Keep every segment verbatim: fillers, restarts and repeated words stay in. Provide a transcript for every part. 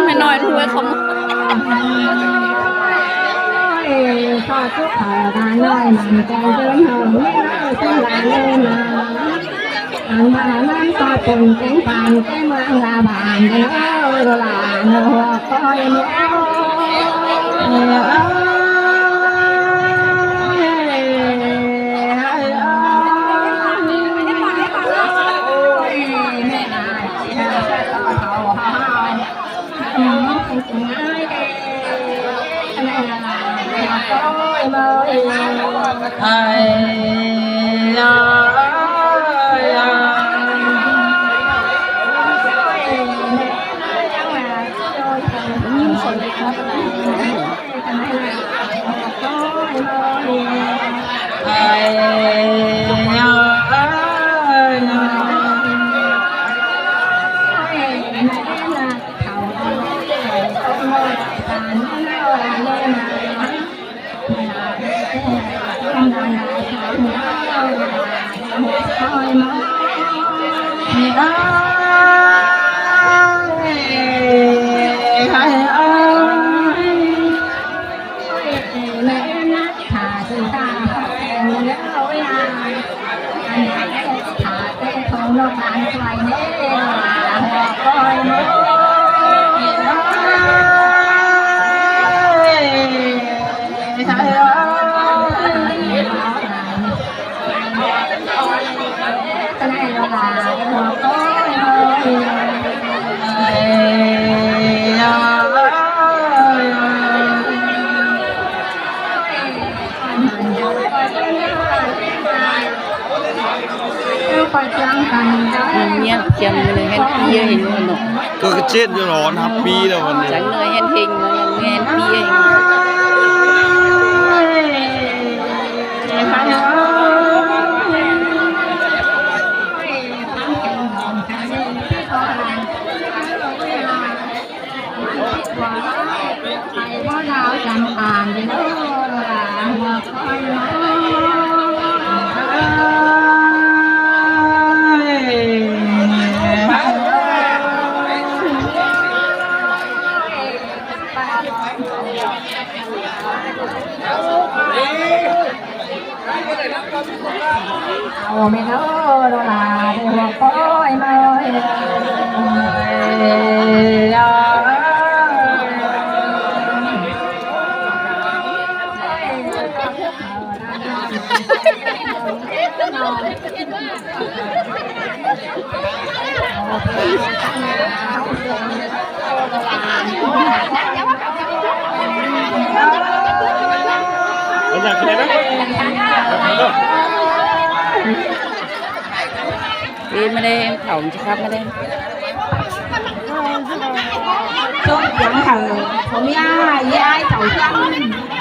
Mẹ nói nuôi không? Nhé, chăm người hẹn kia hình luôn nọ. Có cái chết cho nó hấp bi đâu mà. Chẳng người hẹn hình, người hẹn kia hình. Ê, mẹ đây, em Thảo chứ khắp mẹ đây. Chốt dáng thờ, phóng nha, dễ ai Thảo Trăng,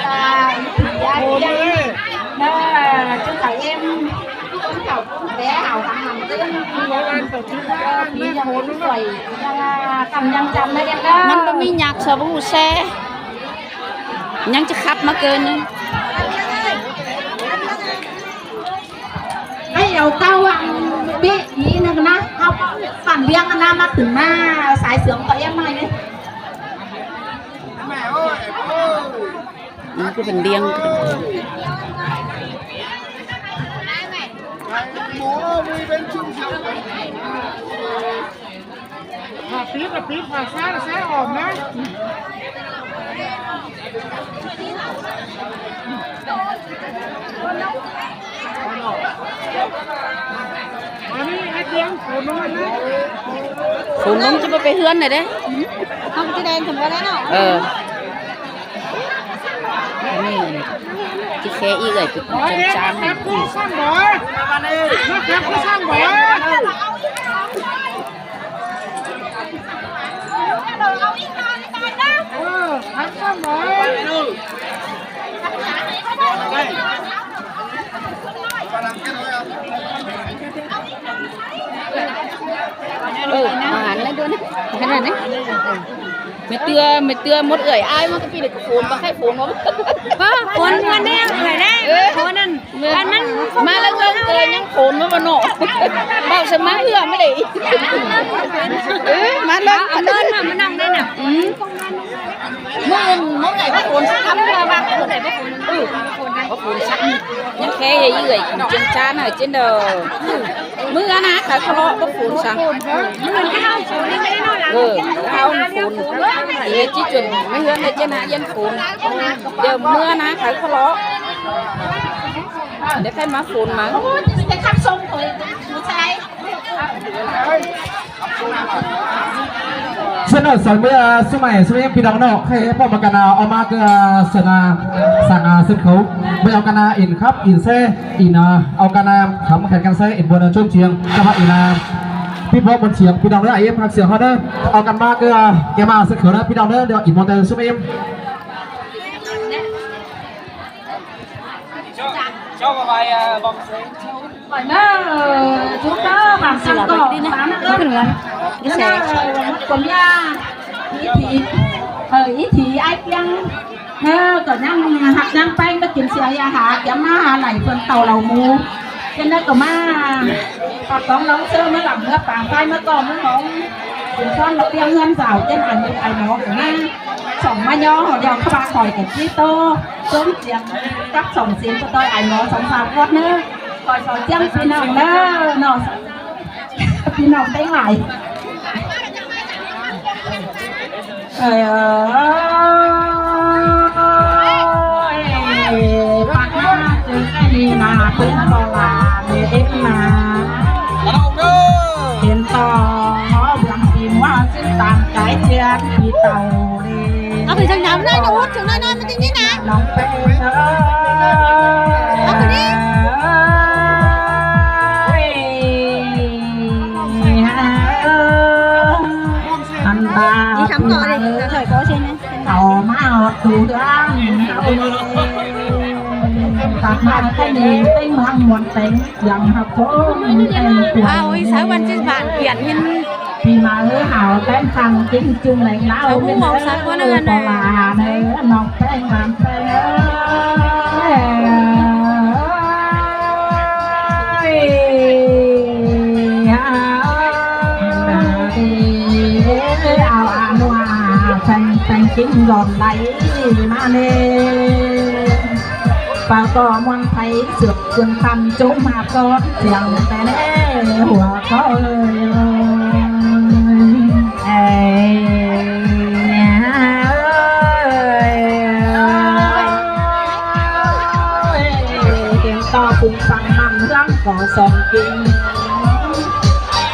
à, dễ ai Trăng. Đó, chúc Thảo em, chúc Thảo bé Hảo Thắng Hằng Tư, phí Hằng Tư Sỏi, Hằng Căm Hằng Căm đấy em đó. มันบ่มีหยัง สบู่แช่ ยังจะขับมาเกินนึง ไอ้เอาเก้าอันเบะอีนึงนะ เอาปั่นเลี้ยงอันนั้นมาถึงหน้าสายเสือมต่อเอี้ยมมาเลย มันก็เป็นเลี้ยง หมูมีเป็นชุมชน Hả pít là pít, hả xa là xa ỏm ná. Mà đi ai tiếng, phổ nông ăn ná. Phổ nông chứ có cái hươn này đấy. Không, cái đèn thì có đấy nào. Ờ. Cái này này. Kẻ í gai pi ꞌcốn ꞌchắng ꞌcháng. Ơ, ꞌmá ꞌnị đu ꞌnị. ꞌMá ꞌnị. ꞌMá ꞌtưa, ꞌmá ꞌtưa mốt ơi ai ꞌmá ꞌcọ pi đảy ꞌcọ phôn, ꞌmá ꞌkhạy phôn ꞌmá. Ơ, phôn ꞌmá ꞌnị, ơi ꞌnị. Ơ. Phôn ꞌnặn. ꞌMá ꞌlẹo ꞌlẹo ơi ꞌnhắng phôn ꞌmá ꞌmá ꞌnọ. Báu sa ꞌmá ꞌhứa ꞌmá đảy. Ơ, ꞌmá ꞌlẹo. Ơ, ꞌmá ꞌlẹo ꞌmá ꞌnọng ꞌnị ꞌnạ. Ừ. ꞌMự ꞌnị ꞌmự ꞌnị báu phôn sắc ꞌnặn ꞌmá báu. Ừ. Báu phôn sắc ꞌnị. ꞌNhắng kẻ í gai ꞌcốn ꞌchắng ꞌcháng ꞌnị ꞌchớ đaư. ꞌMự ꞌnị ꞌkhạy ꞌcọ lo báu phôn sắc. Ừ, ꞌkhạy phôn. Đi ꞌchí ꞌchua ꞌmí ꞌhướn ꞌnị ꞌchớ ꞌnị ꞌdệt phôn. Điêu ꞌmự ꞌnị ꞌkhạy ꞌcọ lo. Điêu ꞌkhạy ꞌmá phôn ꞌmá. ꞌSướng ꞌnọ song ꞌmí, ơ, ꞌsướng ꞌmí ꞌpi ꞌnọng ꞌnọ, ꞌkhạy ꞌpọ ꞌmá căn ꞌnị, au ꞌmá ꞌcọ, ơ, sân ꞌnị, săng, ơ, sân khấu. ꞌVa au căn ꞌnị ỉn khắp, ỉn ꞌsê, ỉn, ơ, au căn ꞌnị khắm khen căn ꞌsê, ỉn buôn ꞌnị ꞌchốm ꞌchiếng, ꞌcọ ꞌva ỉn, ơ, ꞌpi ꞌpọ buôn ꞌchiếng, ꞌpi ꞌnọng ꞌnị, ải ꞌếm ꞌhặc ꞌsướng ꞌhọt ꞌnị, au căn ꞌmá ꞌcọ, ơ, ꞌkẹ ꞌmá sân khấu ꞌnị, ꞌpi ꞌnọng ꞌnị, điêu ỉn buôn ꞌnị ꞌchốm ꞌchiếng. Hỏi ꞌnớ, ơ, chúng ta bản sang cỏ, bản ơn. Cái xe. Ơ, của nhà, ý thị, ơ, ý thị ai kiêng. Ơ, cỏ ꞌnhắng hạt ꞌnhắng ꞌpéng, nó kiểm tra ya hả, kiểm ꞌmá hả, lảy phần tàu lầu mù. Cho nên cỏ ꞌmá, cỏ tóng lóng sơ mới lỏng, nó pảng phai, nó cỏ, nó ngóng. Chúng con nó kiêng hơn dạo, trên ảnh, ảnh nó của ꞌmá. Sỏng ꞌmá ꞌnhó, họ đeo khắp ba khỏi của Krít tô. Sớm chiếng, cắp sỏng xin của tôi, ảnh nó sóng sao quát ꞌnớ. Khỏi sỏng chiêng xin nòng ꞌnớ, nó sỏng sao. ꞌPi ꞌnọng ꞌtếng lai. Ơi ơi, bác ꞌmá, chứ cái gì mà ꞌpứng ꞌcọ ꞌva mẹ ꞌếm ꞌmá. Hiến to, bướng ꞌpi ꞌmá, xứng tán cái chén ꞌpi tàu đi. Au ꞌpứng ꞌchắng ꞌnị, nó út ꞌchắng ꞌnị, nó ꞌmá ꞌtếng ꞌnị ꞌnạ. Lòng ꞌpéng ơi. Au ꞌpứng ꞌnị. Ăn ta đi khám cỏ đi, thời có trên này. Tàu ꞌmá ꞌhọt tu đang. Tạp ꞌmá cái này, ꞌtếng ꞌmướng muôn ꞌtếng, yang hạp ꞌcốn ꞌtếng tuần. À, ôi, sáu văn trên bản biển hiên. Pi ꞌmá ơi, hảo ꞌtếng khăn kính chung lành lao. Sáu cũng mong sáu con ăn. Có là nè, nòng ꞌpéng bản ꞌpéng ơi. Ơi, ơi, áo áo nua, phanh, phanh kính giòn đáy mà nè. Và có muôn thấy sượt cuốn khăn chốn mà con chiang té nè, hùa có ơi ơi. Ê, ơi, ơi, tiếng to phung phăng măng hương có sông kinh.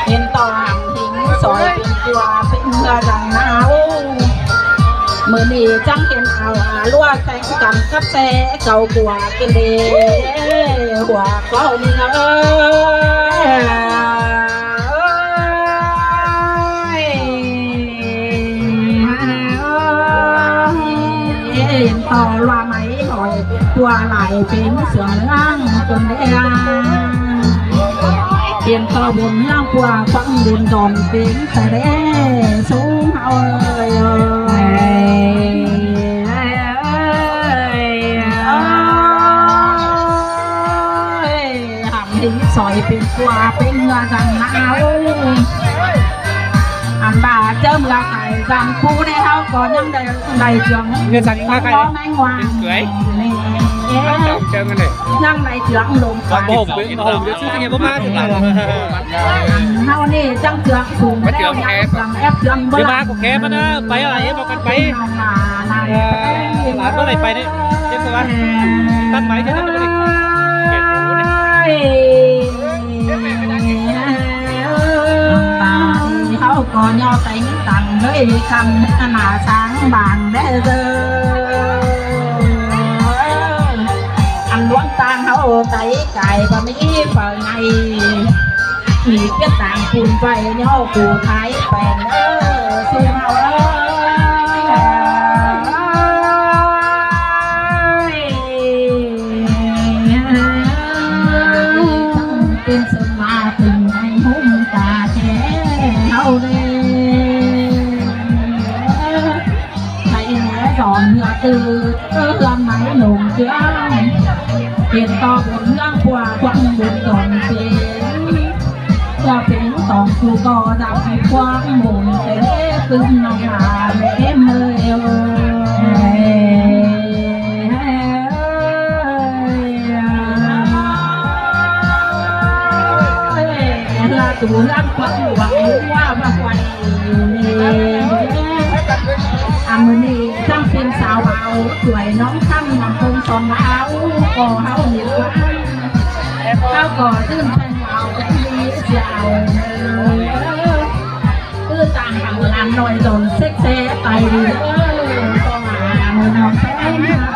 Hiến to hàng thính soi ꞌpứng ꞌchua ꞌpứng ꞌhứa dăng ꞌnáo. ꞌMự ꞌnị ꞌchắng hiến ao a ꞌlúa ꞌtếng căm cắp ꞌsê cáu cua kin đê hua có ꞌnị ơi. Hiến to ꞌlúa máy hỏi ꞌchua lai ꞌpứng sương lăng cơn đê. Hiến to bôn ꞌnhắng ꞌchua quăng bôn giòn ꞌpứng ta đê sung hao ơi ơi. Ơi, ơi, ơi. Hẳn thính soi ꞌpứng ꞌchua ꞌpứng ꞌhứa dăng ꞌnáo. Ăn ba chớ mưa khai dăng phú đê hao có ꞌnhắng đảy, đảy trưởng. Người dăng ꞌmá khai. Có ꞌmá ngoan. Cưới. Nè. Ăn chồng chưng này. ꞌNhắng đảy trưởng lùng. Con bố hổng, bố hổng, chứ chứ nghe bố má thì làm. Ăn hao ꞌnị ꞌchắng trưởng sung. Bố trưởng ép. Ép trưởng bố. Bố má cũng ép nó, phải là ép vào con phải. Ơ, bố đảy phải đấy. Chết rồi. Tắt máy chứ, tắt máy đi. Hao có ꞌnhó ꞌtếng tăng lơi khăn ꞌnạ sáng bảng đe dơ. Ai, ꞌmí ꞌtiếc tang phun ꞌvạy ꞌnhó phủ Thái pẻng ơ, ꞌsúm ꞌháu ơ. ꞌPen ꞌsúm ꞌmá ꞌtếng anh hùng ta ꞌchí ꞌháu ꞌlế. Hãy nhớ dọn ꞌhứa tư, ꞌhứa máy nộm chướng. Tiền to bổn ꞌhướng qua quăng bổn dọn tiền. Qua pính tỏng phủ ꞌcọ dạp quăng bổn tế, ꞌpứng ꞌnọng ꞌmá ꞌmí ꞌmới ơi. ꞌHứa tư ꞌhướng quăng quăng ꞌmá quay. ꞌA ꞌmự ꞌnị ꞌchắng ꞌpéng sáo báu, chuối ꞌnóng ꞌchắng ꞌnọng ꞌpứng son báu, ꞌcọ ꞌháu ꞌnị ꞌquá. ꞌHáu ꞌcọ ꞌdưn ꞌpéng báu, ꞌpéng đi ꞌsịa ꞌháu. ꞌCứ tang hảư ꞌlám ꞌnọi dọn sếc sé tai đi. ꞌCọ ꞌmự ꞌnọng ꞌpéng.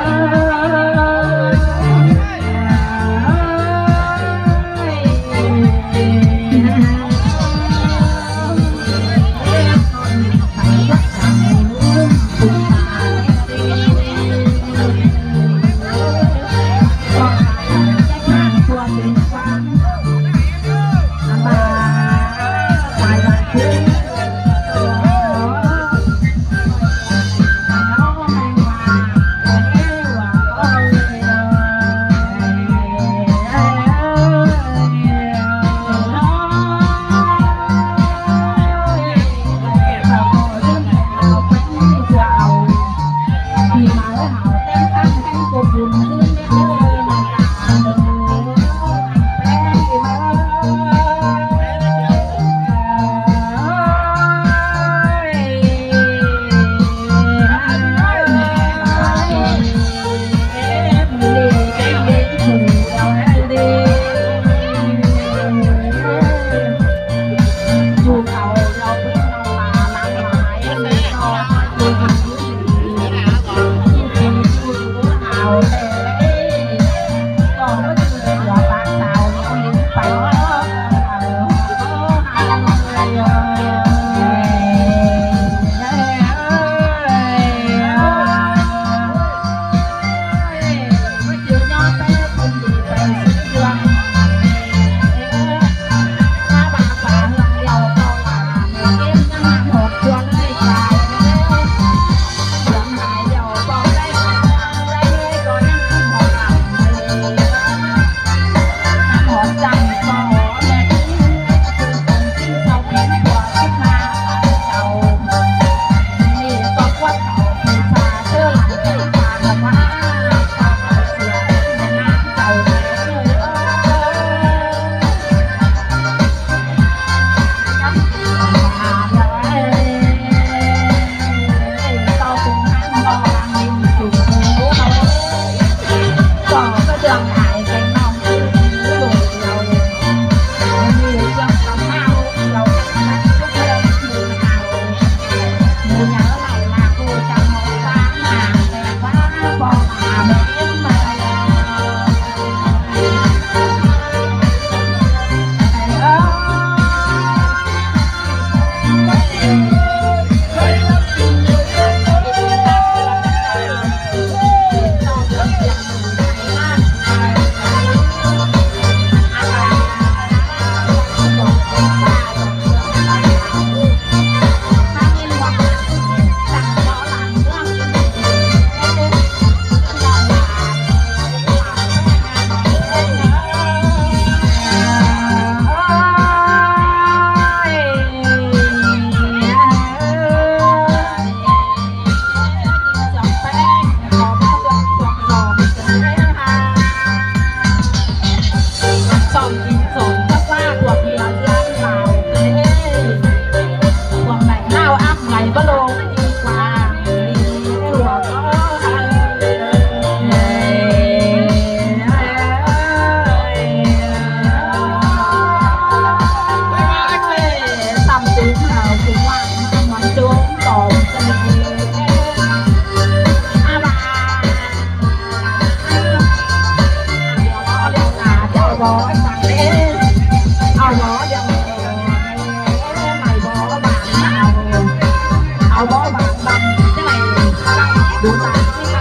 เจ้าหน้าที่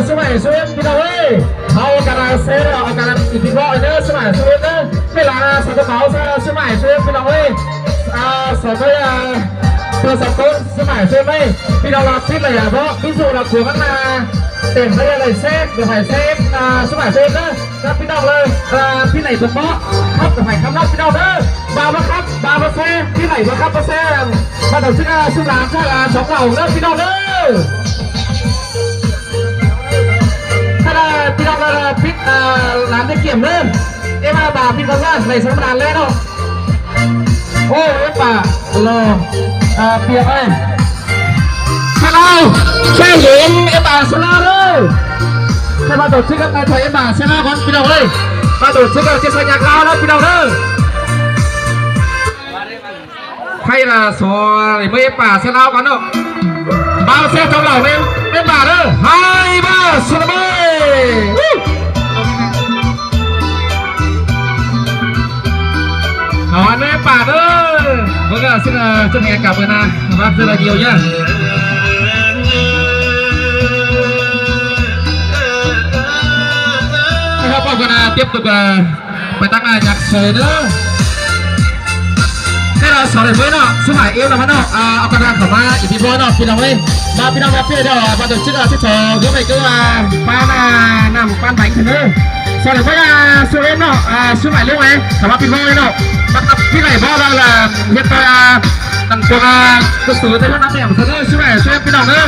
สมัยเซเว่นพี่น้องเอ้ย เอากันนะเซเว่น เอากันนะอีกทีพ่อเด้อ สมัยเซเว่นเด้อ เวลาสาวเมาซะสมัยเซเว่นพี่น้องเอ้ย อ่า สมัย อ่า ตัวสองต้นสมัยเซเว่นเอ้ย พี่น้องเราคิดอะไรอ่ะ เพราะพี่สุเราขวงกันมา เต็มไปเลยเซฟ เดี๋ยวไปเซฟ อ่า สมัยเซเว่นเด้อ ครับพี่น้องเลย อ่า พี่ไหนผมเนาะ ครับ เดี๋ยวไปคำนับพี่น้องเด้อ มาแล้วครับ มามาเซฟ พี่ไหนมาครับ มาเซฟ มาเดี๋ยวซื้อ อ่า ซื้อหลาน ซื้อหลานสองเหล่าเด้อพี่น้องเด้อ ถ้าได้พี่น้องเราพิษ อ่า หลานได้เกี่ยมเริ่ม เอ้ย มาบ่าพี่น้องเริ่ม ในสำราญเลยเนาะ โอ้ เอ้ย ป่า รอ อ่า เปียกเอ้ย สลาว แค่เห็น เอ้ย ป่า สลาวเลย ให้มาตรวจเช็คกันในไทย เอ้ย ป่า สลาวก่อนพี่น้องเอ้ย มาตรวจเช็คกัน เช็คสัญญาณลาวนะพี่น้องเด้อ ไทยละสวย เมื่อป่าเสยลาวกันเนาะ บ่าวเซฟทองเหล่าเนี่ย เป็นบ่าวเด้อ ไฮบ่าวสลาเบ้ เอาอันนี้ป่าเด้อ เมื่อก็ซึ่ง เอ่อ จะมีกลับกันนะ รับเสื้อเดียวเนี่ย นะครับ พร้อมกันนะ เตรียมตัวกัน ไปตั้งหน้าอยากเสยเด้อ ได้ละสองเหรียญเว้ยเนาะ สมัยเอฟแล้วเนาะ อ่า เอากระดานเข้ามาอีกทีพ่อเนาะ พี่น้องเว้ย มาพี่น้องมาเพื่อนเด้อ มาเดี๋ยวชื่อเอาที่สอง เดี๋ยวไปก็ว่า ป้าหน้า น้ำป้านไหนเถอะเด้อ สองเหรียญเว้ย อ่า สองเหรียญเนาะ อ่า สมัยเรื่องไหน แต่ว่าพี่น้องเนาะ มากับพี่ไหนพ่อเราละ เฮ็ดไป อ่า ตั้งตัว อ่า ก็สูงแต่ว่าน้ำแดงเถอะเด้อ สมัยเซฟพี่น้องเด้อ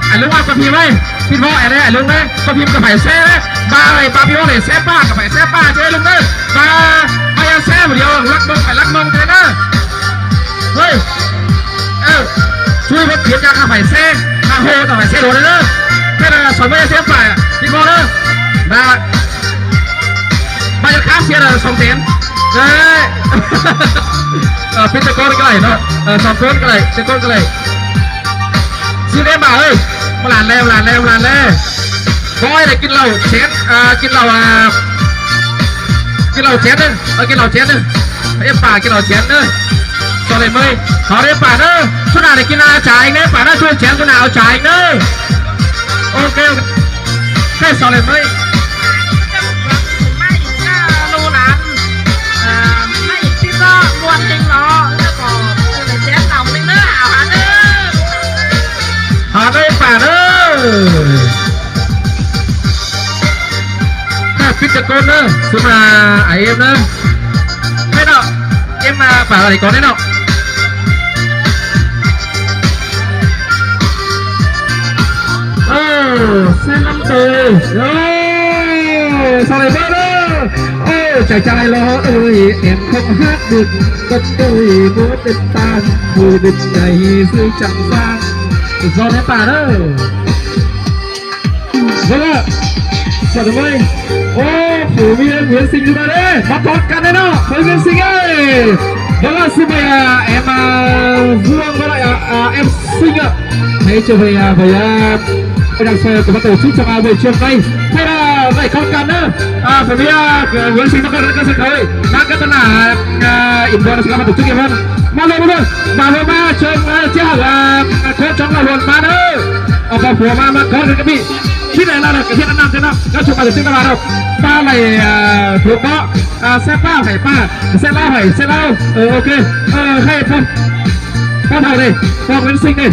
ไอ้ลุงว่าปะพิมพ์ไหม พี่พ่อไอ้เนี่ยไอ้ลุงเนี่ยปะพิมพ์กับไผ่แซ่บเนี่ย มาเลยปะพิมพ์เลยแซ่บป้ากับไผ่แซ่บป้าเจ้ลุงเนี่ย มา มาอย่า Xe một điều lắc mông, phải lắc mông thế đó. Ơi. Ơ. Chui bắt kiến ra phải xe. Hàng hồ tao phải xe đổ đấy đó. Thế là sỏi mây xe phải. Đi con đó. Mà. Bao nhiêu khám xe là sòng tiền. Đấy. Ờ, pít cho con cái này nó. Ờ, sòng con cái này, cho con cái này. Xin em bảo ơi. Mà làn leo, làn leo, làn leo. Voi này kin lẩu chén, à, kin lẩu, à, kin lẩu chén ꞌnớ, ơ, kin lẩu chén ꞌnớ. Ê, ꞌpạ kin lẩu chén ꞌnớ. Sau ꞌlế ꞌmơi. Hảư đảy ꞌpạ ꞌnớ. ꞌChu nào đảy kin, à, chén ꞌnớ, ꞌpạ ꞌnớ, ꞌchu chén ꞌchu nào chén ꞌnớ. Ok, ok. Thế sau ꞌlế ꞌmơi. Hảư đảy ꞌpạ ꞌnớ. Nà, pít cho con ꞌnớ, xứ mà ải em ꞌnớ. Thế đó, em mà bảo là để con đấy đó. Ơ, xe năm tờ. Ơ, sau này bớt đó. Ơ, chàng trai lo ơi, em không hát được. Con tôi muốn đến tan, vui đến ngày xưa chẳng vang. Do đấy bà đó. Vâng ạ. Chào đón ơi. Ô, phủ Nguyễn, Nguyễn Sinh chúng ta đây. Bác con cắn đấy nào. Với Nguyễn Sinh ơi. Vâng ạ, xin mời, à, em, à, Vương với lại, à, à, em Sinh ạ. Hãy trở về, à, với, à, với đằng sau của ban tổ chức trong, à, buổi chiều nay. Thế là vậy con cắn nữa. À, phủ Nguyễn, à, Nguyễn Sinh bác con cắn sân khấu. Bác cắn là, à, in bóng là ban tổ chức em hơn. Mà luôn luôn. Mà luôn mà trong, à, chiếc hàng, à, à, con trong là luôn mà nữa. Ở vào phủ mà, mà con cái bị. Khi này là cái hiện năm thế nào? Các chúng ta được tin các bạn không? Ba này, à, thuộc đó. À, xe ba phải ba. Xe ba phải, xe ba. Ờ, ok. Ờ, hay không? Con thằng này, con Nguyễn Sinh này.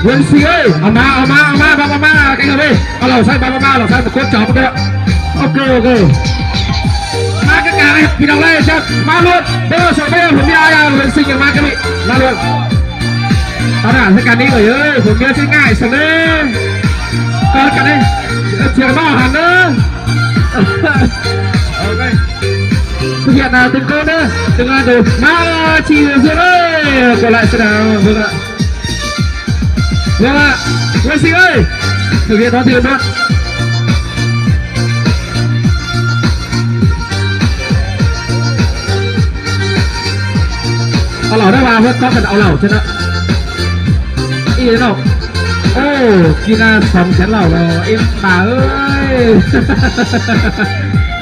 Nguyễn Sinh ơi, ở má, ở má, ở má, ở má, ở má, cái người đây. Ở lầu xanh, ba, ba, ba, lầu xanh, một con chó, một cái. Ok, ok. Má cái cả này, bị đau đây, chắc. Má luôn. Bây giờ, bây giờ, hôm nay, à, Nguyễn Sinh, má cái bị. Má luôn. Tao đã thấy cả đi rồi, ơi, hôm nay chứ ngại sao đấy. Con cả đây. Chiều bao hẳn đó. Ok. Thực hiện, à, từng câu nữa, từng, à, từ má, à, chị Dương ơi, còn lại sẽ là Vâng ạ. Vâng ạ. Nguyễn Sinh ơi, thực hiện đón tiền luôn. Ở lẩu đó mà vẫn có phần ở lẩu trên đó. Ý thế nào? Ô, Kina sống chén lẩu rồi, em bà ơi.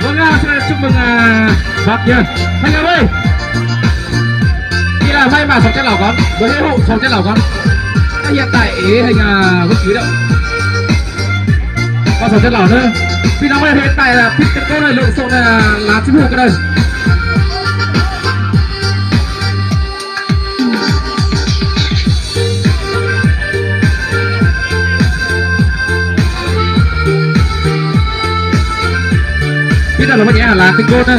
Vâng ạ, xin chúc mừng, à, bác nhá. Anh em ơi. Kìa, may mà sống chén lẩu con. Với hãy hộ sống chén lẩu con. À, hiện tại ý hình, à, bất cứ đâu. Con sống chén lẩu nữa. Vì nó hiện tại là pít cái con này lộn xộn này là, là chim hụt cái đây. Biết đâu là có nhẽ là tính cốt á.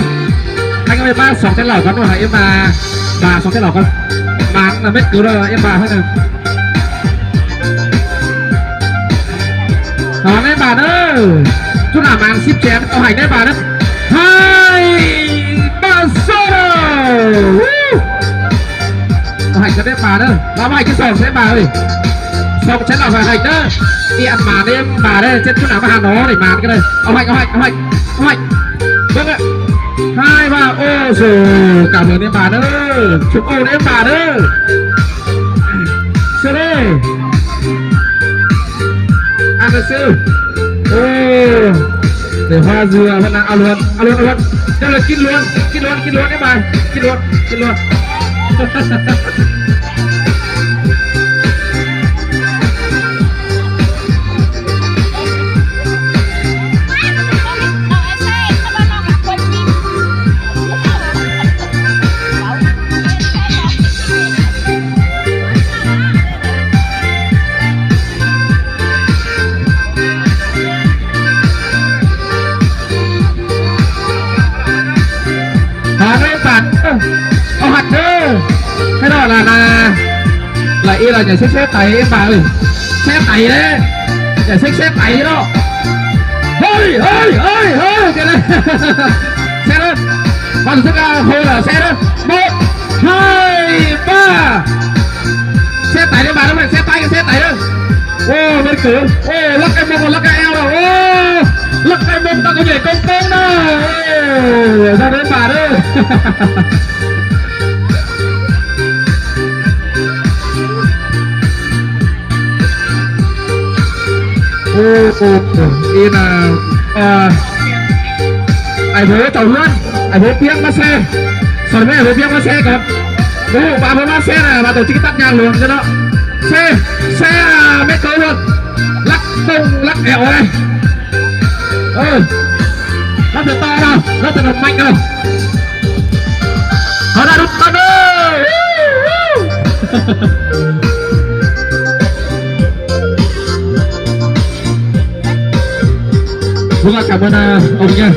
Anh ơi, bác sống thế lẩu con rồi hả em bà? Bà sống thế lẩu con. Mà là mết cứu rồi em bà hết rồi. Đó, em bà đó. Chú nào mà ăn ship chén, tao hành đấy bà đó. Hai, ba, số đâu. Woo! Au hạch cho đếp bà đó. Bà, bà hạch cái sòng thế bà ơi. Sòng chén nào phải hạch đó. Đi ăn mà đi bà đây, chết, chú nào mà Hà Nội này mà cái đây. Au hạch, au hạch, au hạch, au hạch. Vâng ạ. Hai, ba, ô, rồi. Cảm ơn em bà đó. Chúc ơn em bà đó. Sơ đây. Ăn được sư. Ô. Để hoa dừa vẫn đang ao luôn, ao luôn, ao luôn. Đây là kinh luôn, kinh luôn, kinh luôn các bạn. Kinh luôn, kinh luôn. Hả, nó em bạn. Ô, hạt đó. Cái đó là, là, là y là nhà xếp xếp tay em bà ơi. Xếp tay đấy. Nhà xếp xếp tay đó. Hơi, hơi, hơi, hơi, cái này. Xe đó. Ban tổ chức, à, hô là xe đó. Một, hai, ba. Xe tải đi bà đó mày, xe tải, xe tải đó. Ô, bên cử. Ô, lắc cái mông, lắc cái eo rồi. Ô, lắc cái mông, tao có nhảy công công đó. Ô, ra đến bà đó. Ô, ô, ô, in, à, à, ải bố cháu Hương, ải bố Piếng bắt xe. Sau đó ải bố Piếng bắt xe còn. Bố, bà bố bắt xe này, bà tổ chức tắt nhạc luôn cho nó. Xe, xe, à, mét khấu luôn. Lắc mông, lắc ẻo này. Ơ, lắc thật to nào, lắc thật là mạnh nào. Thôi đã đúng con ơi. Vâng ạ, cảm ơn, à, ông nha.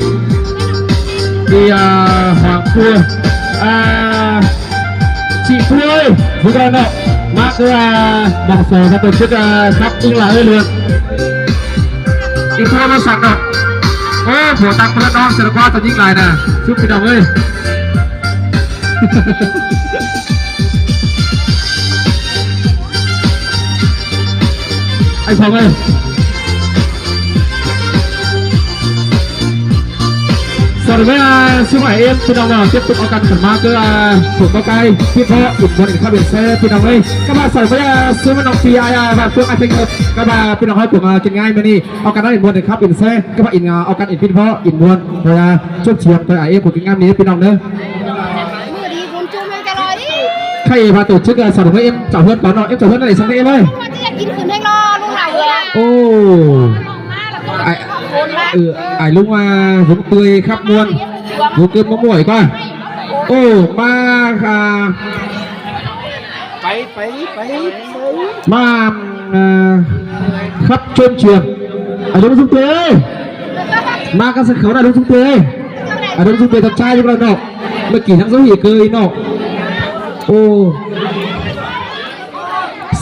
Thì, à, Hoàng Phương, à, chị Phương ơi, vâng ạ, nó. Mắc cứ, à, bỏng sổ và tổ chức, à, khắp những là ơi luôn. Chị Phương nó sẵn rồi. Ô, phủ tặng một lần đó, sẽ qua tổ chức lại nè. Chúc cái đồng ơi. Anh Phong ơi. Sau đó, à, xin mời em, xin đồng nào tiếp tục có căn khẩn mã cứ, à, của có cái tiếp theo, ủng hộ để phát biển xe, xin đồng ơi. Các bạn sau đó, à, xin mời đồng phi ai, à, và Phương Anh Thanh Hợp. Các bạn, xin đồng hơi của, à, Kiên Ngai Mini. Au căn in muôn để khắp in xe, các bạn in, à, au căn in pin võ, in muôn. Rồi, à, chốt chiếm, rồi, à, em của Kiên Ngai Mini, pin đồng nữa. Khay và tổ chức, à, sau đó em chào Hương có nó, em chào Hương này sang đây em ơi. Ô. Ai, ừ, ai lúc mà Dũng Tươi khắp muôn. Dũng Tươi mua muội coi. Ô, mà, à, Pay, pay, pay, pay. Mà, à, khắp chốn trường. À, đúng Dũng Tươi ơi. Mà các sân khấu đã đúng Dũng Tươi ơi. À, đúng Dũng Tươi tập trai chúng ta nọ. Mà kỹ năng dấu hiệu cơ ý nọ. Ô.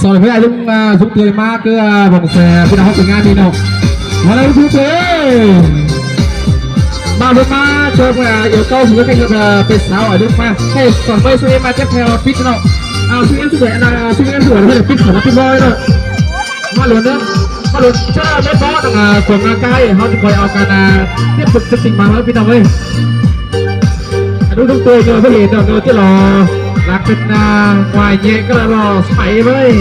Sau đó với ai Dũng, à, Dũng Tươi mà cứ, à, vòng xe, cái đó học tiếng Anh đi nọ. Mà đây Dũng Tươi ơi. Ba mươi ba cho, à, yêu cầu của các kênh, à, P sáu ở nước Pháp. Hey, còn bây số em mà tiếp theo Pit nó. À, số em số bảy là, số em số bảy là Pit của nó Pit Boy rồi. Mà luôn đó. Mà luôn cho Pit Boy là, à, của Nga Kai, họ thì coi ao cả là tiếp tục chương trình mà nói Pit Boy. Đúng, đúng tôi rồi, với hiện tượng rồi, chứ lo. Là kênh, à, ngoài nhẹ cái là lo, phải với.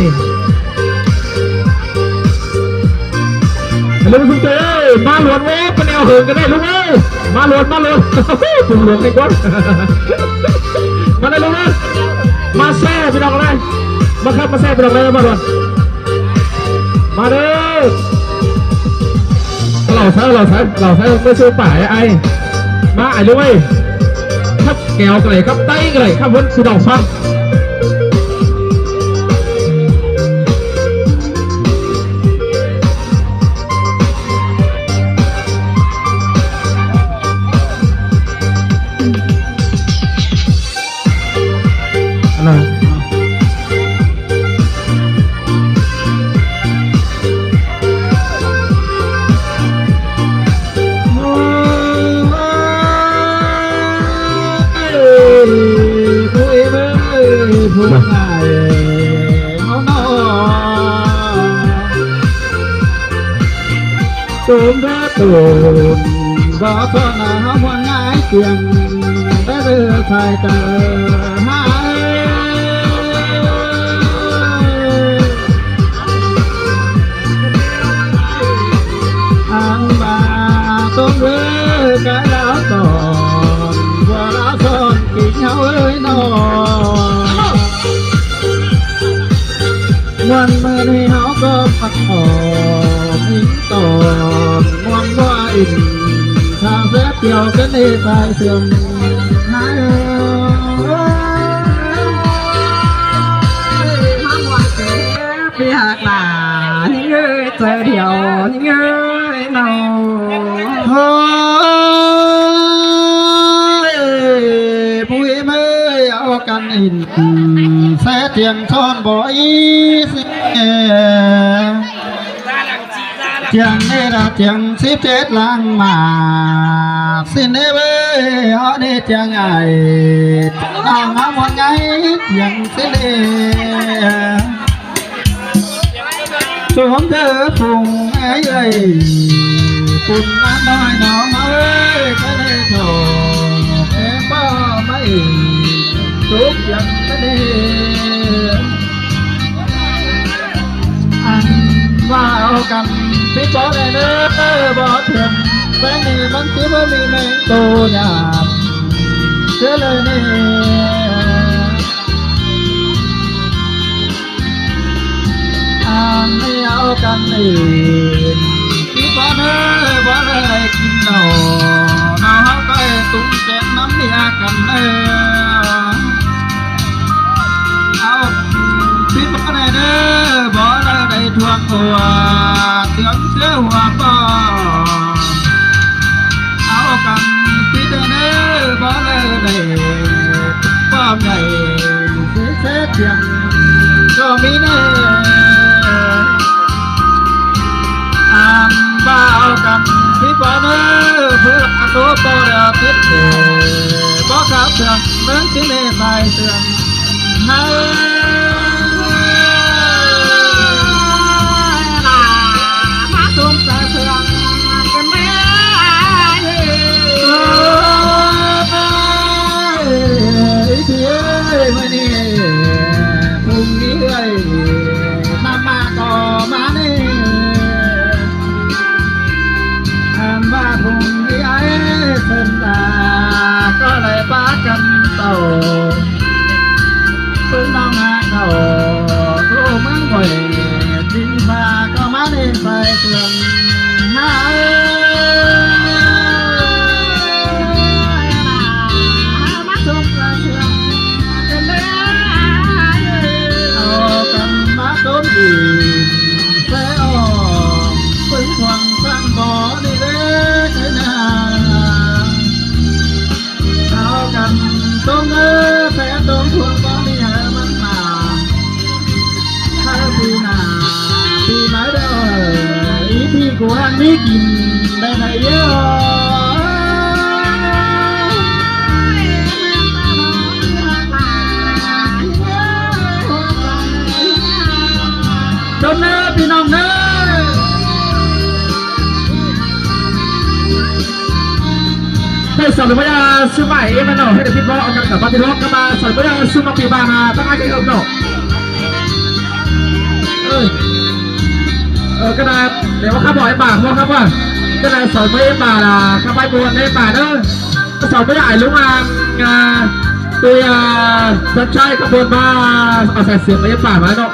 Lung Dũng Tươi ơi, ꞌmá luôn ꞌmá, ꞌpá nẻo hương cái này Lung ơi. ꞌMá luôn, ꞌmá luôn. Cùng luôn cái quán. ꞌMá đây Lung ơi. ꞌMá xe bên đó đây. ꞌMá khắp ꞌmá xe bên đó đây, ꞌmá luôn. ꞌMá đây. Lỏ sái, lỏ sái, lỏ sái, ꞌmá xe pải ai. ꞌMá ai Lung ơi. Khắp kéo cái này, khắp tay cái này, khắp vẫn tự động phăng. Hello. Tôm bá tôm, gió gió nắng háo muôn ngái kiêng, bé bơ sai tờ hai. Ăn bà tôm bơ cái láo tòn, vua láo son kính háo ơi nọ. Muôn mơ nuy háo có phật ổ, mính tổ, muôn vua ỉn, sao phép kiều kết lê tài sương. Hai ơi, pi hạc là những người trời điều, những người nào. Hơi, bụi mơ ao căn ỉn, xe tiếng son bói xe. Chang ꞌnị ꞌlạ chang síp chết lăng ꞌmá. Xin ꞌnị ꞌvới, ꞌhọt ꞌnị chang ai. Nong ꞌmá ꞌmuôn ngai chang xin ꞌnị. Xuống thơ phùng ái ơi, phùng ăn nói nó ꞌmá ơi, cái này thổ, cái bó mày, xuống chang cái này. Ăn vào căn tí bó này nữa, bó thường, cái này bắn tí bó mì mèn tô nhảm. Thế lời này. Ăn đi áo căn đi. Tí bó nữa, bó này kim nổ, nó háo cái tung chén nắm đi ăn căn này. Au, ꞌpứng bó ꞌnị ꞌnớ, bó ꞌnị đảy thuông hua, ꞌtướng ꞌsứa hua bó. Au căn ꞌpứng ꞌnị ꞌnớ, bó ꞌnị đảy bó đảy, ꞌsứa ꞌsứa ꞌtiếng, ꞌchọ ꞌmí ꞌnị. Ăn bá au căn ꞌpứng bó ꞌnớ, bó ꞌnị bó đảy tiết ꞌnị, bó kháo ꞌtiếng, ꞌmướng ꞌsứa ꞌnị sai ꞌtiếng. Hơ, ꞌlạ, ꞌmá sôm sa sương, căn ꞌmá. Ơ, ơ, ơ, ꞌí ꞌtị ơi, ꞌmá ꞌnị, phung ꞌnị ơi, ꞌnắm ꞌmá ꞌcọ ꞌmá ꞌnị. Ăn ꞌva phung ꞌnị ơi, sưn ta ꞌcọ đảy pák căn tảu. ꞌPứng ꞌnọng ꞌhặc ꞌcọ, ꞌcọ ꞌmướng quảy, ꞌchí pha ꞌcọ ꞌmá ꞌnị sai ꞌtiếng. Hơ, ꞌmá sôm sa sương. Au căn ꞌmá tốn đi, pé o, ꞌpứng thuông ꞌsướng bó ꞌnị ꞌlế cái na. Au căn tốn ꞌnớ, pé tốn thuông bó ꞌnị hảư ꞌmắn ꞌmá. Hảư ꞌpi nả, ꞌpi ꞌmá đéo, ꞌí ꞌpi ꞌcọ ꞌhặc ꞌmí kin đảy nả ꞌhứ. Đôn ꞌnớ ꞌpi ꞌnọng ꞌnớ. Thế sau ꞌmía ꞌsứ ꞌmạy ꞌmắn ꞌnọ, hảư đảy phít bók au căn cắp ꞌpá ꞌti ꞌlốc, ꞌcọ ꞌmá sau ꞌmía ꞌsứ ꞌmá ꞌpi ꞌva ꞌnạ, ꞌtáng ꞌnhá ꞌchí ꞌhướp ꞌnọ. Ơ, ơ, ꞌcọ ꞌnạ, đảy ꞌva khắp ꞌmá ꞌmá, ꞌcọ ꞌnạ sau ꞌmía ꞌmá ꞌlạ, khắp ꞌmá ꞌmá ꞌmá ꞌnớ. Sau ꞌmía ải ꞌlung ăn, à, tui, à, Sơn Trai khắp ꞌmá, à, sai sương ꞌmía ꞌmá ꞌmá ꞌnọ.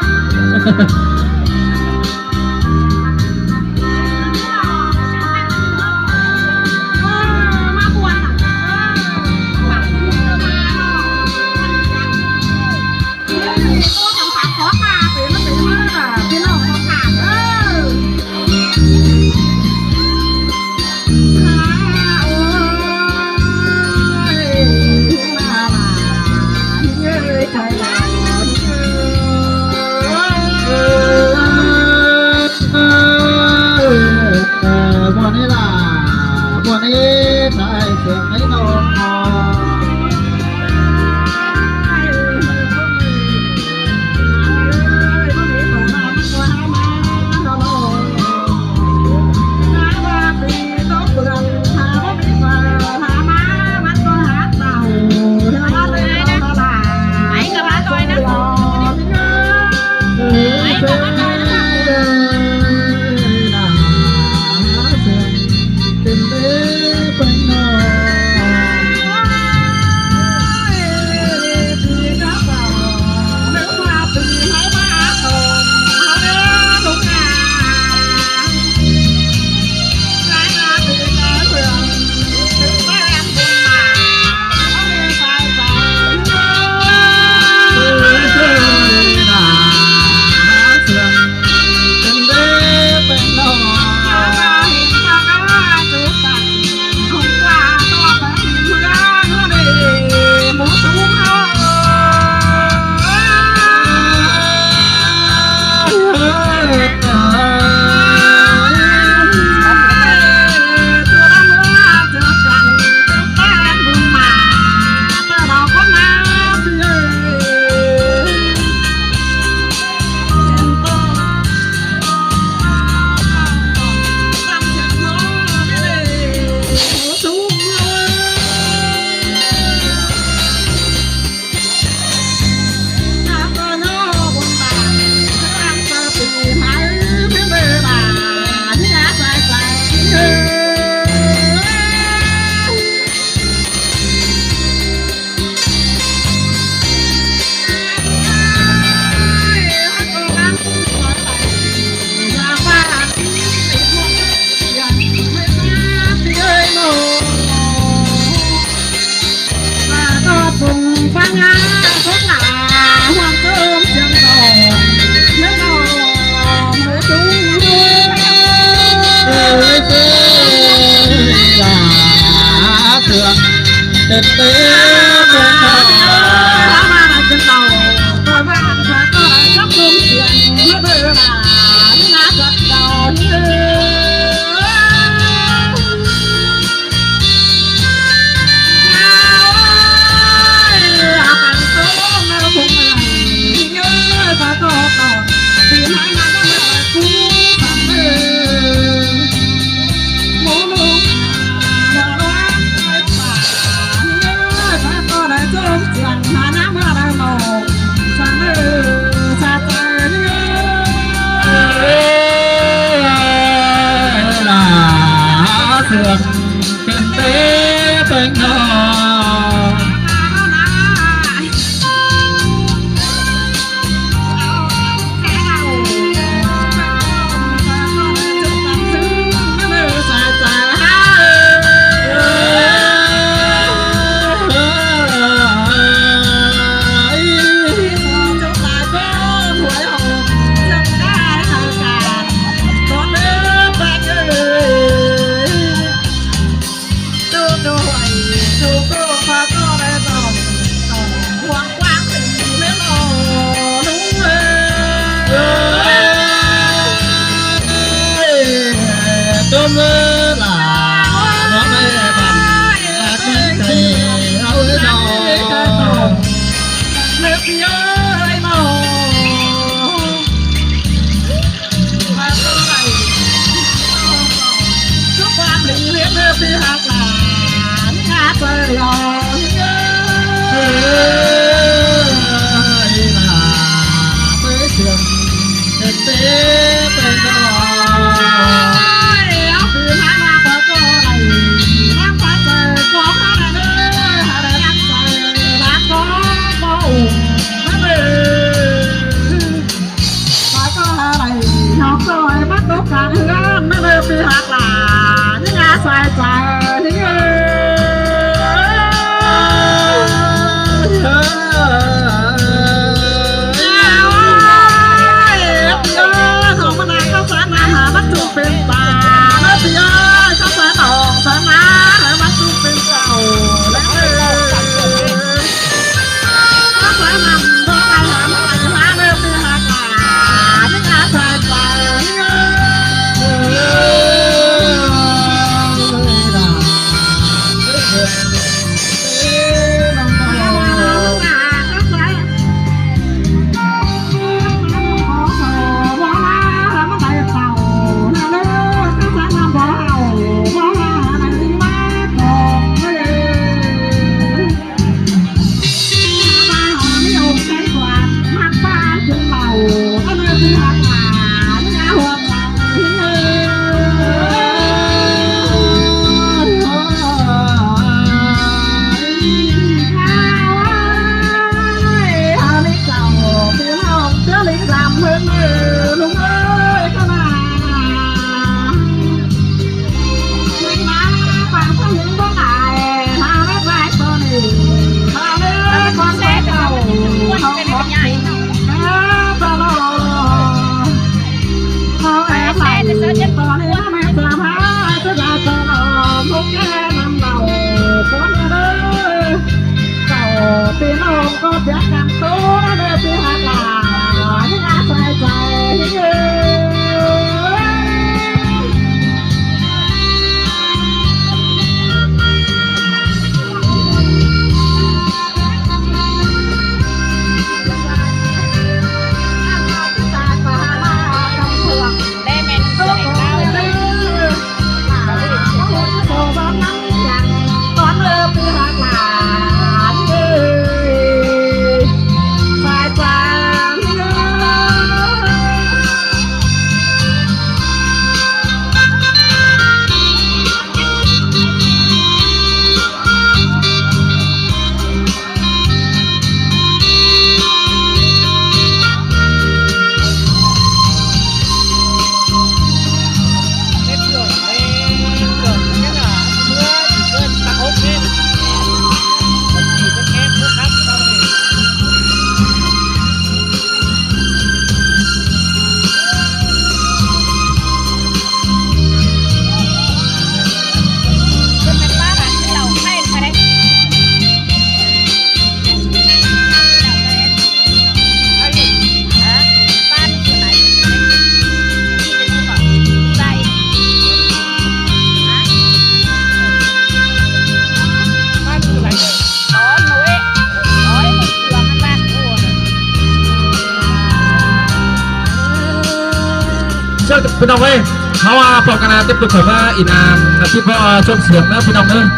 Sau ꞌpi ꞌnọng ơi, ꞌháu ꞌpọ căn ꞌnạp tiếp tục khỏe ꞌva ỉn ꞌnạp, ꞌnạp ꞌchí ꞌpọ ꞌchốm siêng ꞌnớ ꞌpi ꞌnọng ꞌnớ.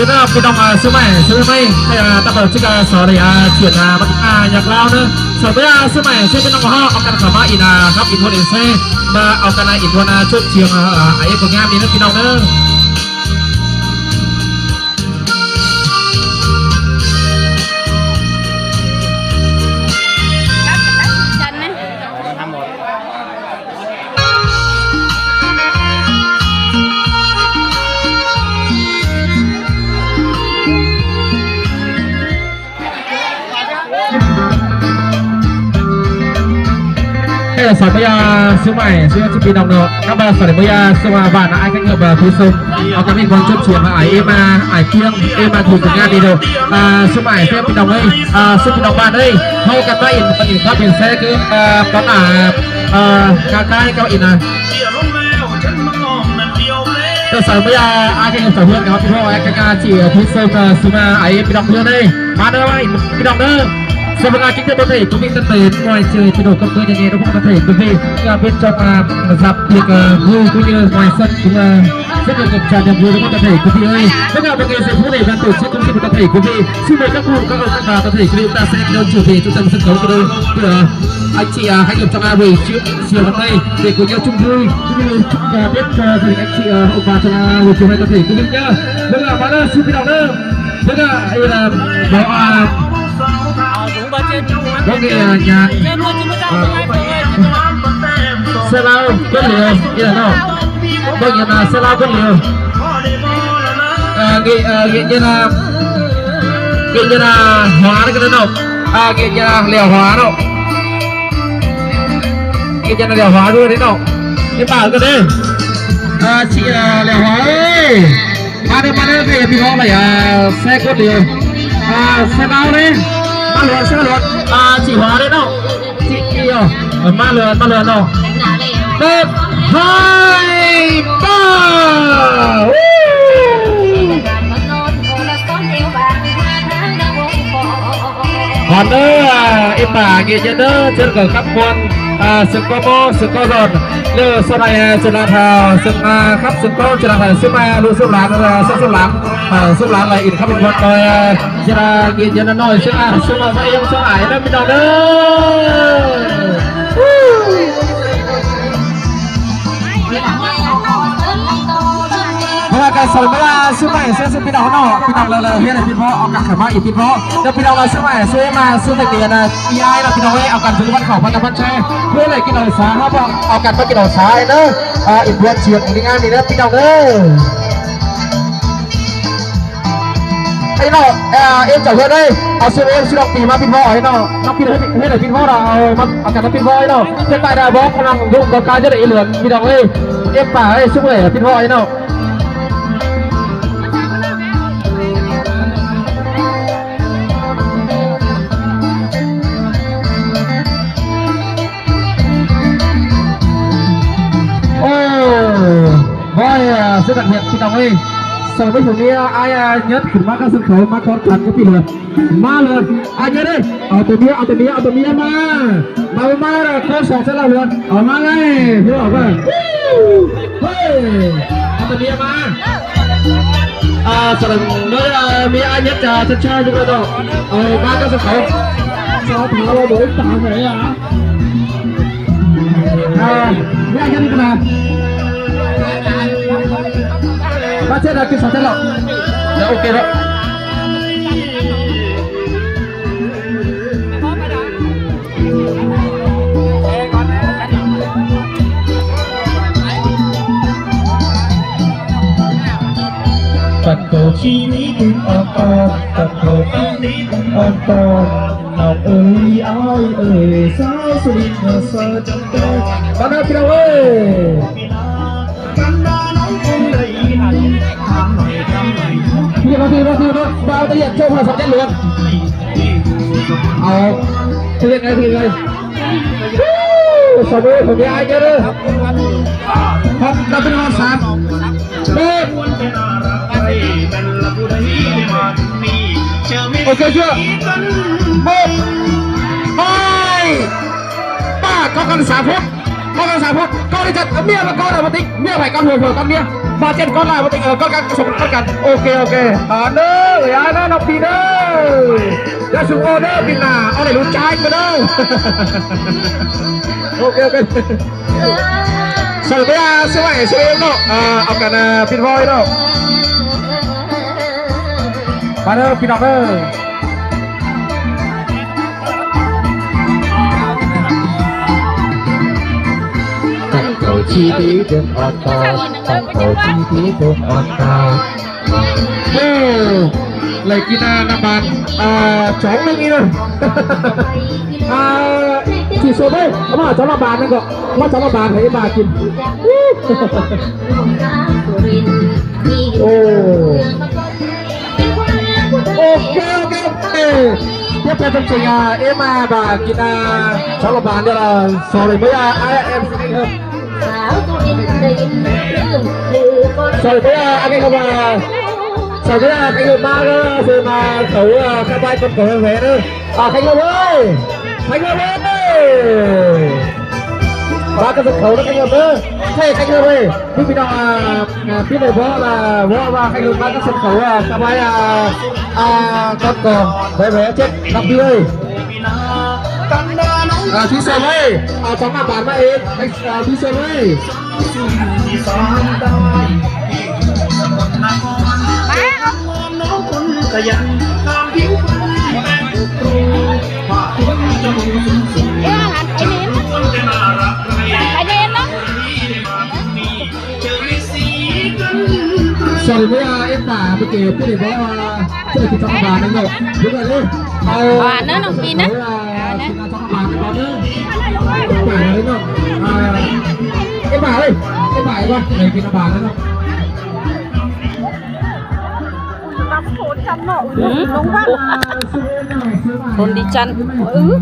ꞌChớ ꞌnị ꞌpi ꞌnọng ꞌsứ ꞌmạy ꞌsứ ꞌmạy ꞌhạy ꞌtặp ꞌlẹo ꞌchí ꞌcọ so đảy ꞌchuyên ꞌmá nhạc ꞌláo ꞌnớ. So ꞌmí ꞌsứ ꞌmạy ꞌsứ ꞌpi ꞌnọng ꞌhọ au căn khảu ꞌmá ỉn ꞌnạp khắp ỉn ꞌmuôn ꞌsứ ꞌmá au căn ꞌnạp ỉn ꞌmuôn ꞌchốm siêng ꞌa ꞌpộ ꞌnhá ꞌmí ꞌnớ ꞌpi ꞌnọng ꞌnớ. Song ꞌmá ꞌya ꞌsứ ꞌmạy ꞌsứ ꞌchí ꞌpi ꞌnọng ꞌnớ. ꞌNắm ꞌva song ꞌmá ꞌya ꞌsứ ꞌmạ bản ꞌa ꞌkhạy ꞌngớp ꞌa phí sung. Au ꞌcọ ꞌmí ꞌmuôn chốm ꞌchiến ꞌa ải ꞌmá, ải ꞌpiếng, ꞌmá thu cưng ꞌnga đi đô. ꞌSứ ꞌmạy ꞌsứ ꞌpi ꞌnọng ꞌới, ꞌsứ ꞌpi ꞌnọng bản ꞌới. ꞌHáu ꞌcọ ꞌmá ỉn, ỉn khắp ỉn ꞌsứ ꞌcứ, ꞌpọn ꞌa, ꞌkhạy ꞌkhạy ꞌcọ ỉn ꞌnớ. ꞌTớ song ꞌmá ꞌya ꞌa ꞌkhạy ꞌngớp ꞌchọ ꞌhướn ꞌnớ, ꞌpi ꞌnọng ꞌa ꞌkhạy ꞌngá ꞌchí phí sung ꞌsứ ꞌmạ ải ꞌpi ꞌnọng ꞌhướn ꞌới. ꞌMá ꞌnớ ꞌmá ỉn ꞌpi ꞌnọng ꞌnớ. Song ꞌmá ꞌcọ ꞌkính thưa toàn thể quý vị, toàn thể ꞌmuôn ꞌchư ꞌpi ꞌnọng ꞌcọ ꞌmá ꞌnhá ꞌnhá ꞌnớ ꞌpứng toàn thể quý vị, ꞌa ꞌviạk ꞌchọ ꞌa dạp tiệc ꞌa vui ꞌcọ ꞌnhá ꞌmuôn sân ꞌcọ ꞌa rất là ngập tràn niềm vui ꞌpứng toàn thể quý vị ꞌới. ꞌViạk ꞌa ꞌpứng ꞌsứ ꞌphú đảy ban tổ chức ꞌcọ ꞌchí ꞌpứng toàn thể quý vị. ꞌSứ ꞌmá ꞌcọ ꞌcọ ꞌcọ ꞌcọ toàn thể quý vị ta sẽ kéo trở về trung tâm sân khấu ꞌcọ đô. ꞌCọ ꞌa ꞌchí ꞌa ꞌkhạy ꞌngớp ꞌchọ ꞌa buổi chiều chiều hôm nay để cùng nhau chung vui, cũng như chúc, à, Tết cho gia đình anh chị, à, ông bà trong, à, buổi chiều nay toàn thể quý vị nhá. Vâng ạ, và đây xin chào nữa. Vâng ạ, đây là đó, à, có cái, à, nhà, à, xe lao cốt liều, như là nào? Vâng, nhà xe lao cốt liều. À, nghệ, à, nghệ nhân, à, nghệ nhân, à, Hóa đấy, cái đó nào? À, nghệ nhân, à, Lèo Hóa đó. Cái chân là Lèo Hóa đuôi đấy nọ. Cái bảo cái đấy. À, chị, à, Lèo Hóa ơi. Ba đứa, ba đứa về thì nó phải, à, xe cốt liều. À, xe bao đấy. Ba luật, xe luật. À, chị Hóa đấy nọ. Chị, chị à. Ờ, ba luật, ba luật nọ. Một, hai, ba. Woo! Hòn ơ, à, ꞌi pả ꞌnghị ꞌnhá ꞌnớ, ꞌchớ ꞌcọ khắp ꞌmuôn, à, sưng ꞌcọ ꞌmá, sưng ꞌcọ ꞌdọn. ꞌLẹo sau ꞌnị, à, ꞌchư ꞌla thảo, sưng, à, khắp sưng ꞌcọ, ꞌchư ꞌla thảo, sưng ꞌmá, ꞌlụk sưng ꞌláng, à, sưng ꞌláng, à, sưng ꞌláng ꞌlạ ỉn khắp ꞌmuôn ꞌnọi, à, ꞌchư ꞌla ꞌnghị ꞌnhá ꞌnọi, sưng, à, sưng ꞌmá ꞌva ꞌiếng sưng ải ꞌnớ ꞌpi ꞌnọng ꞌnớ. Woo! Vâng, ꞌcọ song ꞌmá ꞌya ꞌsứ ꞌmạy ꞌsứ ꞌpi ꞌnọng ꞌnớ, ꞌpi ꞌnọng ꞌlạ ꞌlạ ꞌhiến ꞌpi ꞌnọng ꞌva, au ꞌcọ khả ꞌmá ꞌi ꞌpi ꞌnọng ꞌva. ꞌLẹo ꞌpi ꞌnọng ꞌlạ ꞌsứ ꞌmạy ꞌsứ ꞌmá ꞌsứ tech điện ꞌnớ, ꞌi ai ꞌnớ ꞌpi ꞌnọng ꞌới, au ꞌcọ dú ꞌvắn khảu ꞌvắn ꞌvắn ꞌchái. ꞌCọ ꞌlạ ꞌkí ꞌnọng sá hả ꞌva, au ꞌcọ ꞌmá ꞌkí ꞌnọng sá ꞌnớ. À, ꞌi ꞌmuôn ꞌchiến ꞌnị ꞌnga ꞌnị ꞌnớ ꞌpi ꞌnọng ꞌnớ. Ê ꞌnọng, à, ên chảu ꞌhướn ꞌnớ, à, ꞌsứ ên ꞌsứ ꞌnọng ꞌpi ꞌmá ꞌpi ꞌnọng ꞌnớ, ꞌnọng ꞌpi ꞌhướn ꞌpi ꞌnọng ꞌnớ, à, ꞌmá, à, ꞌcọ ꞌmá ꞌpi ꞌnọng ꞌnớ. Hiện tại là bố con đang đụng có cái rất là ý lớn, ꞌpi ꞌnọng ơi, ên pả ơi, ꞌsứ ꞌnọng ꞌpi ꞌnọng ꞌnớ. Ôi, voi, à, rất đặc biệt ꞌpi ꞌnọng ơi. Sau ꞌmá phủ ꞌmía ai, à, Nhất khửn ꞌmá ꞌcọ sân khấu ꞌmá cón cắn có ꞌpi ꞌlượt. ꞌMá ꞌlượt. À, Nhất ơi. Au tô ꞌmía, au tô ꞌmía, au tô ꞌmía ꞌmá. ꞌMá ꞌmá ꞌmá ꞌcọ song ꞌsớ ꞌlạ ꞌlượt. Au ꞌmá ꞌlạy. Hứa ꞌva. Hê. Au tô ꞌmía ꞌmá. À, sau ꞌmá, à, ꞌmía ai Nhất, à, chất trai đúng rồi đó. Ờ, ꞌmá ꞌcọ sân khấu. Sao tháo ra đối táo thế à? À, ꞌmía ai Nhất đi ꞌnớ. Bác chết là cái sao chết lọ. Dạ, ok đó. Tặc cầu chi ní cũng ọc ọc, tặc cầu chi ní cũng ọc ọc. Nọng ơi, ai ơi, sao xuyên ngờ sơ chân tê. Con ơi, ꞌpi ꞌnọng ơi. Đi, đi, đi, đi, đi. Bao nhiêu tiền cho mà sắp chết luôn. Ờ, thực hiện ngay, thực hiện ngay. Woo, sau ꞌmá phủ ꞌmía ai Nhất ơi. Họp, ta bên họp sàn. Một. Ok chưa? Một, hai, ba, ꞌcọ ꞌcọ sáu phút. ꞌCọ ꞌcọ sáu phút. ꞌCọ đi chặt, ꞌmía ꞌva ꞌcọ ꞌlạ ꞌva ꞌtếng, ꞌmía phải ꞌcọ hùa hùa ꞌcọ ꞌmía. Ba chân ꞌcọ ꞌlạ ꞌva ꞌtếng, ờ, ꞌcọ ꞌcọ song ꞌcọ ꞌcọ. Ok, ok. À, ꞌnớ, à, ꞌnớ, ꞌnọng ꞌpi ꞌnớ. Dá sung ô ꞌnớ, ꞌpi ꞌnạ, ô đảy lún ꞌchái ꞌcọ ꞌnớ. Ok, ok. Sau ꞌmá ꞌya ꞌsứ ꞌmạy ꞌsứ ên ꞌnớ. À, au ꞌcọ, à, ꞌpi ꞌnọng ꞌnớ. Ba ꞌnớ, ꞌpi ꞌnọng ꞌnớ. Tặc cầu chi tí đơm ọc ọc, tặc cầu chi tí đơm ọc ọc. Ơ, ꞌlạy ꞌkí ꞌnạ ꞌnạ bản, à, chóng ꞌnưng ꞌnị ꞌnớ. À, Sỉ sôm ơi, ꞌmá chó ꞌlạ bản ꞌnặn ꞌcọ, ꞌmá chó ꞌlạ bản hảư ꞌmá kin. Ô. Ô kê, ô kê, ô kê. Tiếp theo chương trình, à, ꞌmá ꞌmá kin, à, chó ꞌlạ bản đi là sau ꞌlới ꞌmá, à, à, em xin anh hơn. Sau ꞌlới ꞌmá, à, anh Hồng à. Sau ꞌlới ꞌmá, à, anh Hồng ꞌmá, à, sau ꞌlới ꞌmá, à, khắp ꞌmá con cò vé nữa. À, Khánh Hồng ơi! Khánh Hồng ơi! Ba cái sân khấu đó Khánh Hồng ơi! Hey, Khánh Hồng ơi! Pi ꞌpi ꞌnọng, à, à, ꞌpi ꞌnọng bó là, bó là Khánh Hồng ba cái sân khấu, à, khắp ꞌmá, à, à, con cò vé vé chết lắm ꞌpi ơi! À, ꞌpi Sơm ơi! À, chóng ꞌlạ bản ꞌmá ên! À, ꞌpi Sơm ơi! Sorry, ꞌmá, à, ꞌmá ꞌmá, ꞌmá kin, à, chó ꞌlạ kin chóng ꞌlạ bản ꞌnặn ꞌnớ. Đúng rồi đấy. Bản ꞌnớ, ꞌnọng ꞌpi ꞌnớ. À, kin chóng ꞌlạ bản ꞌnặn ꞌnớ. Bản ꞌnớ ꞌnớ. À, ꞌmá ꞌmá ơi, ꞌmá ꞌmá ơi, ꞌmá kin chóng ꞌlạ bản ꞌnặn ꞌnớ. Thôn đi chăn. Ừ.